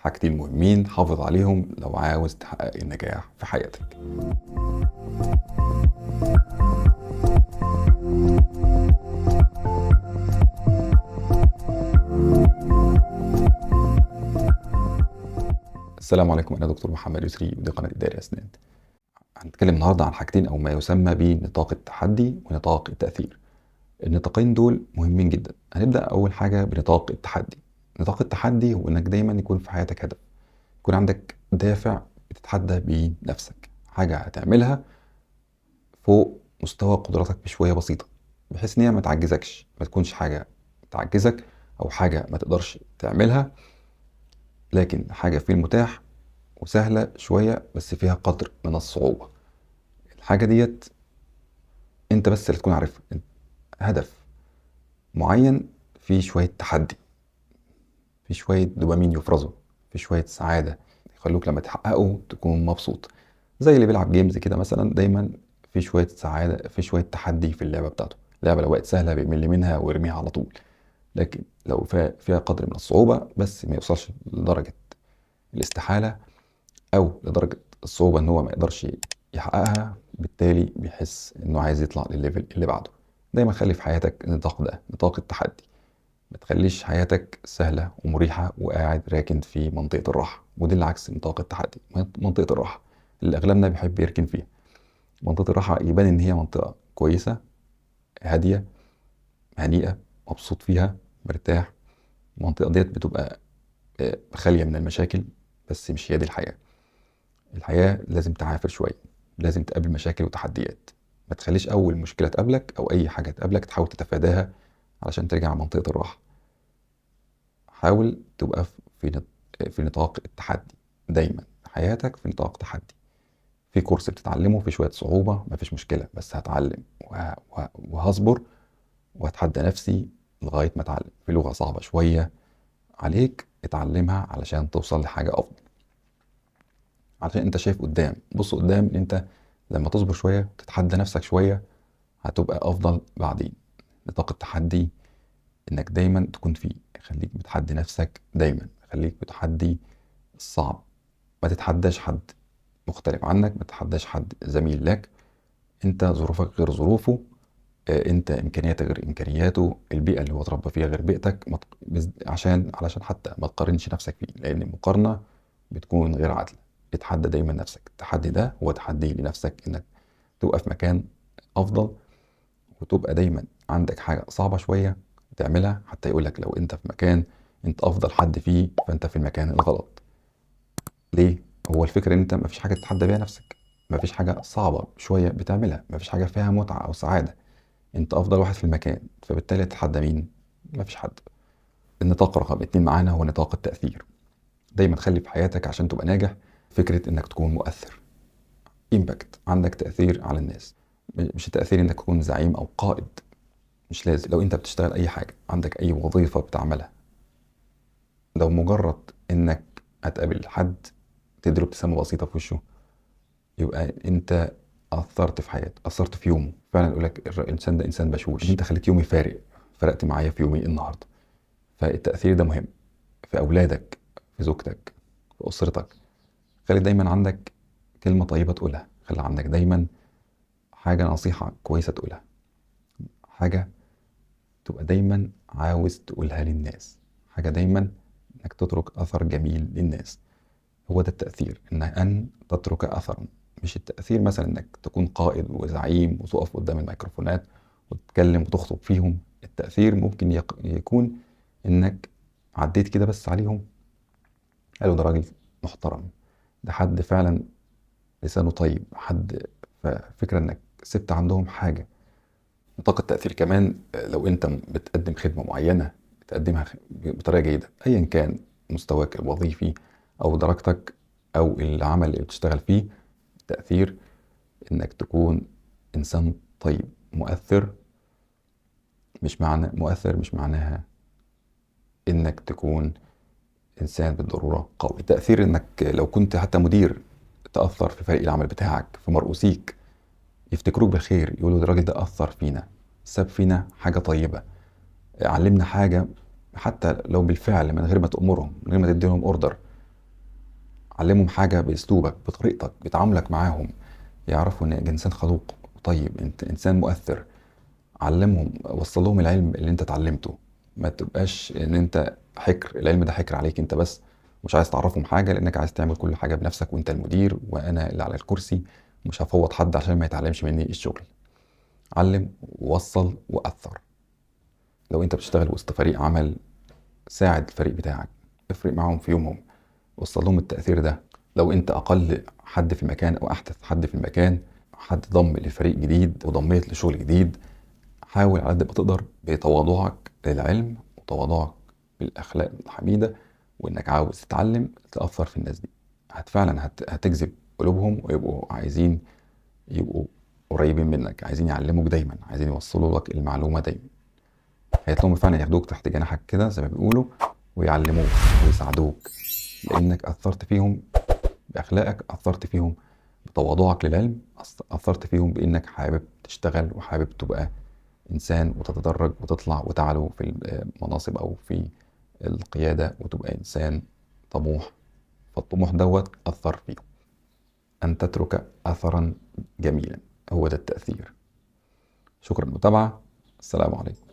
حاجتين مهمين حافظ عليهم لو عاوز تحقق النجاح في حياتك. السلام عليكم، أنا دكتور محمد يسري ودي قناة إداري أسنان. هنتكلم النهاردة عن حاجتين أو ما يسمى بنطاق التحدي ونطاق التأثير. النطاقين دول مهمين جدا. هنبدأ أول حاجة بنطاق التحدي. نطاق التحدي هو إنك دايما يكون في حياتك هدف، يكون عندك دافع بتتحدى بيه نفسك، حاجة هتعملها فوق مستوى قدراتك بشوية بسيطة، بحيث إن هي ما تعجزكش، ما تكونش حاجة تعجزك أو حاجة ما تقدرش تعملها، لكن حاجة في المتاح وسهلة شوية بس فيها قدر من الصعوبة. الحاجة ديت انت بس اللي تكون عارفها، هدف معين فيه شوية تحدي، فيه شوية دوبامين يفرزه، فيه شوية سعادة يخلوك لما تحققه تكون مبسوط. زي اللي بيلعب games كده مثلا، دايما في شوية سعادة، في شوية تحدي في اللعبة بتاعته. اللعبة لو بقت سهلة بيمل منها ويرميها على طول، لكن لو فيها قدر من الصعوبة بس ما يوصلش لدرجة الاستحالة أو لدرجة الصعوبة إن هو ما يقدرش يحققها، بالتالي بيحس إنه عايز يطلع للل level اللي بعده. دايما خلي في حياتك النطاق ده، نطاق التحدي. ما تخليش حياتك سهلة ومريحة وقاعد راكن في منطقة الراحة، ودي اللي عكس نطاق التحدي، منطقة الراحة اللي أغلبنا بيحب يركن فيها. منطقة الراحة يبان إن هي منطقة كويسة، هادية، هنيئة، مبسوط فيها، مرتاح. المنطقة ديت بتبقى خالية من المشاكل، بس مش هي دي الحياة. الحياة لازم تعافر شوية، لازم تقابل مشاكل وتحديات. ما تخليش أول مشكلة تقابلك أو أي حاجة تقابلك تحاول تتفاداها علشان ترجع منطقة الراحة. حاول تبقى في نطاق التحدي دايما، حياتك في نطاق تحدي. في كورس بتتعلمه في شوية صعوبة، مفيش مشكلة، بس هتعلم وهصبر وهتحدى نفسي لغاية ما اتعلم. في لغة صعبة شوية عليك اتعلمها علشان توصل لحاجة أفضل، علشان انت شايف قدام. بص قدام، ان انت لما تصبر شوية وتتحدى نفسك شوية هتبقى أفضل بعدين. نطاق التحدي انك دايما تكون فيه، خليك بتحدي نفسك دايما، خليك بتحدي الصعب. ما تتحداش حد مختلف عنك، ما تتحداش حد زميل لك، انت ظروفك غير ظروفه، انت امكانياتك غير امكانياته، البيئه اللي هو اتربى فيها غير بيئتك، علشان حتى ما تقارنش نفسك فيه، لان المقارنه بتكون غير عادله. اتحدى دايما نفسك. التحدي ده هو تحدي لنفسك، انك تبقى في مكان افضل، وتبقى دايما عندك حاجه صعبه شويه تعملها، حتى يقولك لو انت في مكان انت افضل حد فيه فانت في المكان الغلط. ليه؟ هو الفكره ان انت مفيش حاجه تتحدى بيها نفسك، مفيش حاجه صعبه شويه بتعملها، مفيش حاجه فيها متعه او سعاده، انت افضل واحد في المكان، فبالتالي تتحدى مين؟ مفيش حد. النطاق رقم 2 معانا هو نطاق التأثير. دايما خلي في حياتك عشان تبقى ناجح فكرة انك تكون مؤثر، امباكت، عندك تأثير على الناس. مش التأثير انك تكون زعيم او قائد، مش لازم. لو انت بتشتغل اي حاجة، عندك اي وظيفة بتعملها، لو مجرد انك هتقابل حد تديله ابتسامة بسيطة في وشه، يبقى انت أثرت في حياته، أثرت في يومه. فعلا يقول لك الإنسان ده إنسان بشوش، انت خليت يومي فارق، فرقت معايا في يومي النهاردة. فالتأثير ده مهم في أولادك، في زوجتك، في أسرتك. خلي دايما عندك كلمة طيبة تقولها، خلي عندك دايما حاجة، نصيحة كويسة تقولها، حاجة تبقى دايما عاوز تقولها للناس، حاجة دايما انك تترك أثر جميل للناس. هو ده التأثير، أن تترك أثرا. مش التأثير مثلا انك تكون قائد وزعيم وتقف قدام الميكروفونات وتتكلم وتخطب فيهم. التأثير ممكن يكون انك عديت كده بس عليهم، قالوا ده راجل محترم، ده حد فعلا لسانه طيب، حد فكرة انك سبت عندهم حاجة. نطاق التأثير كمان لو انت بتقدم خدمة معينة بتقدمها بطريقة جيدة، ايا كان مستواك الوظيفي او درجتك او العمل اللي بتشتغل فيه، التأثير انك تكون انسان طيب مؤثر. مش معنى مؤثر مش معناها انك تكون انسان بالضرورة قوي. التأثير انك لو كنت حتى مدير تأثر في فريق العمل بتاعك، في مرؤوسيك، يفتكروك بالخير، يقولوا الراجل ده أثر فينا، ساب فينا حاجة طيبة، علمنا حاجة، حتى لو بالفعل من غير ما تأمرهم، من غير ما تديهم أوردر. علمهم حاجة بأسلوبك، بطريقتك، بتعاملك معاهم، يعرفوا إن إنسان خلوق طيب، أنت إنسان مؤثر. علمهم، وصل لهم العلم اللي أنت اتعلمته. ما تبقاش إن أنت حكر، العلم ده حكر عليك أنت بس، مش عايز تعرفهم حاجة لأنك عايز تعمل كل حاجة بنفسك، وأنت المدير وأنا اللي على الكرسي، مش هفوض حد عشان ما يتعلمش مني الشغل. علم ووصل وأثر. لو أنت بتشتغل وسط فريق عمل، ساعد الفريق بتاعك، افرق معاهم في يومهم، وصل لهم التأثير ده. لو أنت أقل حد في المكان أو أحدث حد في المكان، حد ضم لفريق جديد وضميت لشغل جديد، حاول على قد ما تقدر بتواضعك للعلم وتواضعك بالأخلاق الحميدة وإنك عاوز تتعلم تأثر في الناس دي. فعلا هتجذب قلوبهم ويبقوا عايزين يبقوا قريبين منك، عايزين يعلموك دايما، عايزين يوصلوا لك المعلومة دايما. هيطلعوا فعلا ياخدوك تحت جناحك كده زي ما بيقولوا، ويعلموك ويساعدوك، لأنك أثرت فيهم بأخلاقك، أثرت فيهم بتواضعك للعلم، أثرت فيهم بإنك حابب تشتغل وحابب تبقى إنسان وتتدرج وتطلع وتعلو في المناصب أو في القيادة وتبقى إنسان طموح. فالطموح دوت أثر فيهم. أن تترك أثرا جميلا، هو ده التأثير. شكرا للمتابعة، السلام عليكم.